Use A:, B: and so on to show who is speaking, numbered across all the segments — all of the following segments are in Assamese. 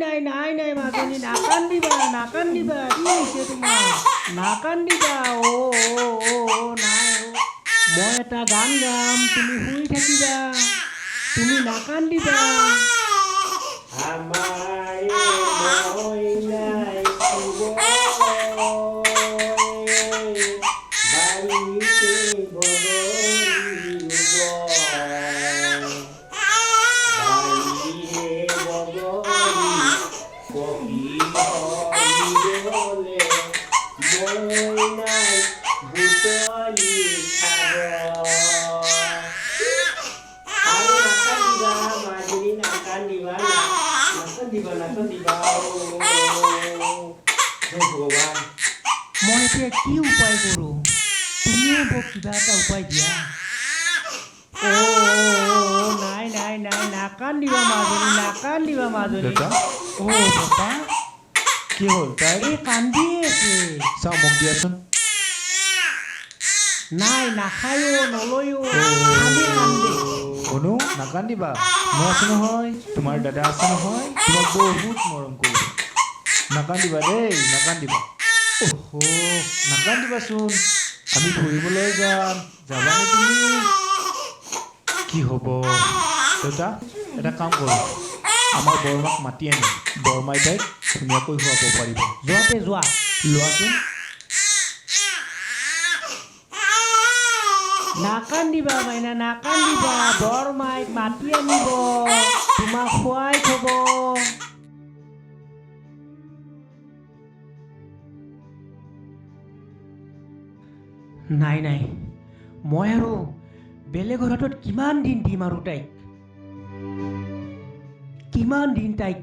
A: নাই নাই নাই মাজনী, নাকান্দিবা নাকান্দিবা। কি হৈছে তোমাৰ? নাকান্দিবা। অ' অ' অ' অ' নাই অ'। মই এটা গান গাম, তুমি শুই থাকিবা, তুমি নাকান্দিবা। আমাৰে মইনাই শুব বাৰীতে বগৰী ৰুব, বাৰীৰে বগৰী পকি সৰি গ'লে মইনাই বুটলি খাব। আৰু নাকান্দিবা মাজনী, নাকান্দিবা, নাকান্দিবা, নাকান্দিবা। অ' হে ভগৱান, মই এতিয়া কি উপায় কৰোঁ? তুমিয়ে মোক কিবা এটা উপায় দিয়া। অ' নাই নাই নাই, নাকান্দিবা মাজনী, নাকান্দিবা মাজনী।
B: দেউতা।
A: অ' পাপা।
B: কি হ'ল তাই?
A: এই কান্দিয়ে আছে।
B: চাওঁ, মোক দিয়াচোন।
A: নাই, নাখায়ো, নলয়ো, খালি কান্দে।
B: অনু, নাকান্দিবা, মই আছো নহয়, তোমাৰ দাদা আছে নহয়, তোমাক বহুত মৰম কৰিব। নাকান্দিবা দেই, নাকান্দিবা। অহ, নাকান্দিবাচোন। আমি ফুৰিবলৈ যাম, যাবানে তুমি? কি হ'ব দেউতা? এটা কাম কৰোঁ, আমাৰ বৰমাক মাতি আনিম। বৰমাই তাইক ধুনীয়াকৈ খুৱাব পাৰিব।
A: যোৱাতে যোৱা।
B: লোৱাচোন।
A: নাকান্দিবা মাইনা, নাকান্দিবা। বৰমাইক মাতি আনিব, তোমাক খুৱাই থব। নাই নাই, মই আৰু বেলেগৰ হাতত কিমান দিন দিম আৰু তাইক? কিমান দিন তাইক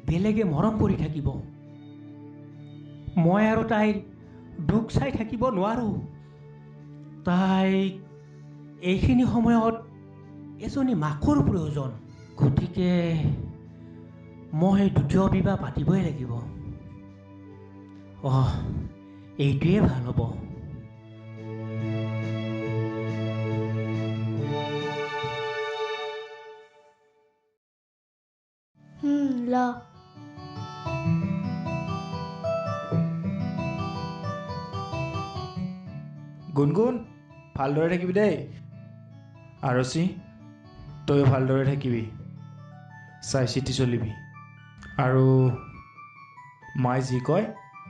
A: বেলেগে মৰম কৰি থাকিব? মই আৰু তাইৰ দুখ চাই থাকিব নোৱাৰোঁ। তাইক এইখিনি সময়ত এজনী মাকৰ প্ৰয়োজন। গতিকে মই দ্বিতীয় বিবাহ পাতিবই লাগিব। অহ, এইটোৱে ভাল হ'ব।
C: ল।
B: গুণগুণ, ভালদৰে থাকিবি দেই। আৰচী, তয়ো ভালদৰে থাকিবি, চাই চিতি চলিবি আৰু মায়ে যি কয়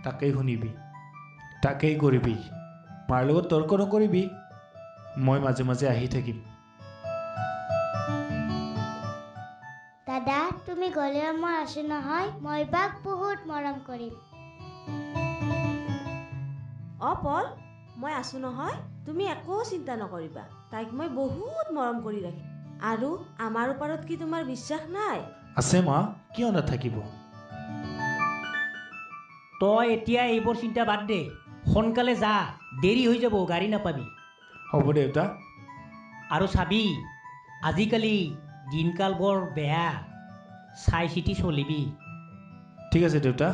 B: তাকেই শুনিবি, তাকেই কৰিবি। মাৰ লগত তৰ্ক নকৰিবি। মই মাজে মাজে আহি থাকিম।
C: দাদা, তুমি গ'লেও মই আছো নহয়, মই বাক বহুত মৰম কৰিম।
D: অ' পল, মই আছো নহয়, তুমি একো চিন্তা নকৰিবা। তাইক মই বহুত মৰম কৰি ৰাখিম। আৰু আমাৰ ওপৰত কি তোমাৰ বিশ্বাস নাই?
B: আছে মা, কিয় নাথাকিব?
A: তই এতিয়া এইবোৰ চিন্তা বাদ দে, সোনকালে যা, দেৰি হৈ যাব, গাড়ী নাপাবি।
B: হ'ব দেউতা।
A: আৰু চাবি, আজিকালি দিনকাল বৰ বেয়া, চাই চিতি চলিবি।
B: ঠিক আছে দেউতা।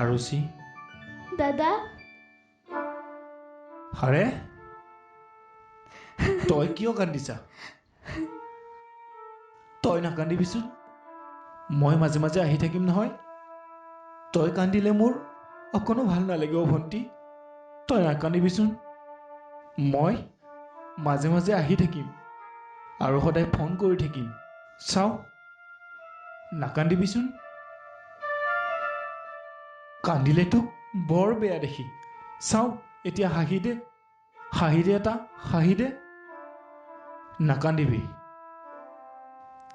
B: আৰুচি।
C: দাদা।
B: আৰে, তই কিয় কান্দিছা? তই নাকান্দিবিচোন, মই মাজে মাজে আহি থাকিম নহয়। তই কান্দিলে মোৰ অকণো ভাল নালাগে অ' ভণ্টি। তই নাকান্দিবিচোন, মই মাজে মাজে আহি থাকিম আৰু সদায় ফোন কৰি থাকিম। চাওঁ, নাকান্দিবিচোন, কান্দিলে তোক বৰ বেয়া দেখি। চাওঁ, এতিয়া হাঁহি দে, হাঁহি দে এটা, হাঁহি দে। নাকান্দিবি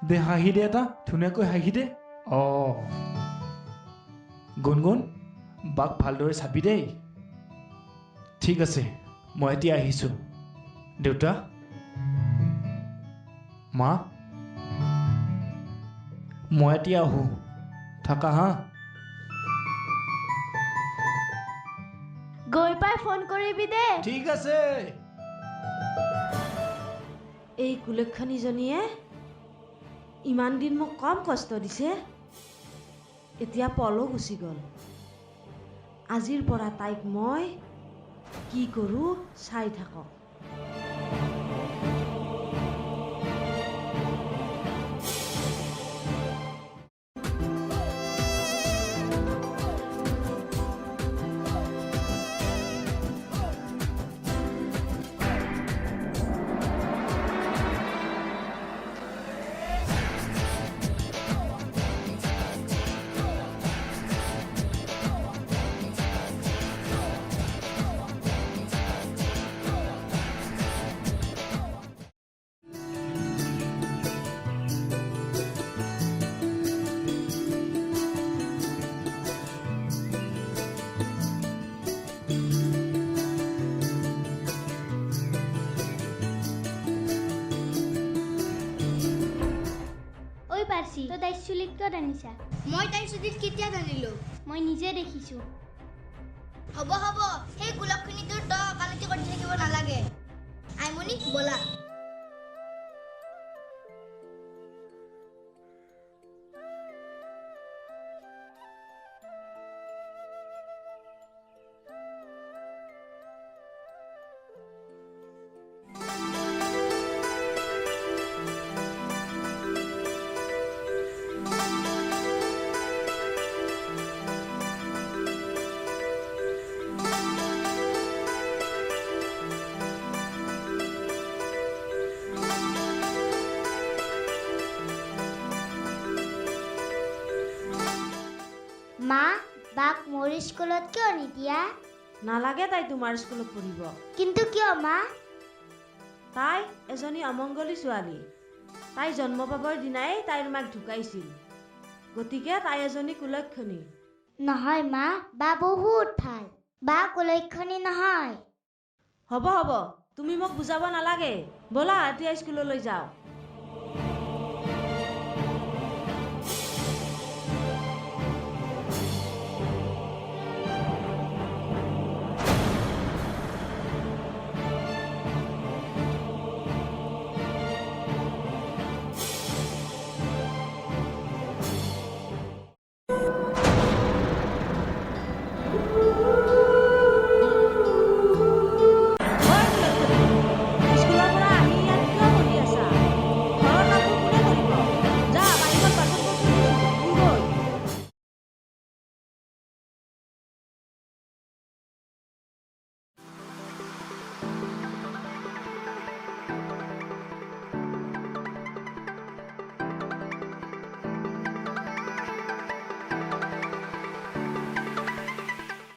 B: দে, হাঁহি দে এটা, ধুনীয়াকৈ হাঁহি দে। অঁ গুণগুণ, বাক ভালদৰে চাবি দেই। ঠিক আছে, মই এতিয়া আহিছোঁ। দেউতা, মা, মই এতিয়া আহোঁ, থাকা হা।
C: গৈ পাই ফোন কৰিবি দেই।
B: ঠিক আছে।
D: এই কুলক্ষণীজনীয়ে ইমান দিন মোক কম কষ্ট দিছে, এতিয়া পলো গুচি গ'ল। আজিৰ পৰা তাইক মই কি কৰোঁ চাই থাকক।
C: আছিল, তই তাইৰ চুলিত কিয় টানিছা?
E: মই তাইৰ চুলিত কেতিয়া টানিলো?
C: মই নিজে দেখিছো।
E: হ'ব হ'ব, সেই কুলক্ষণীটোৰ তই ওকালতি কৰি থাকিব নালাগে। আইমণি ব'লা।
C: মা, বাক মোৰ স্কুলত কিয় নিদিয়া?
D: নালাগে তাই তোমাৰ স্কুলত পঢ়িব।
C: কিন্তু কিয় মা?
D: তাই এজনী অমংগলী ছোৱালী। তাই জন্ম পাবৰ দিনাই তাইৰ মাক ঢুকাইছিল, গতিকে তাই এজনী কুলক্ষণী।
C: নহয় মা, বা বহুত ভাল, বা কুলক্ষণী নহয়।
D: হ'ব হ'ব, তুমি মোক বুজাব নালাগে। ব'লা এতিয়া স্কুললৈ যাওঁ।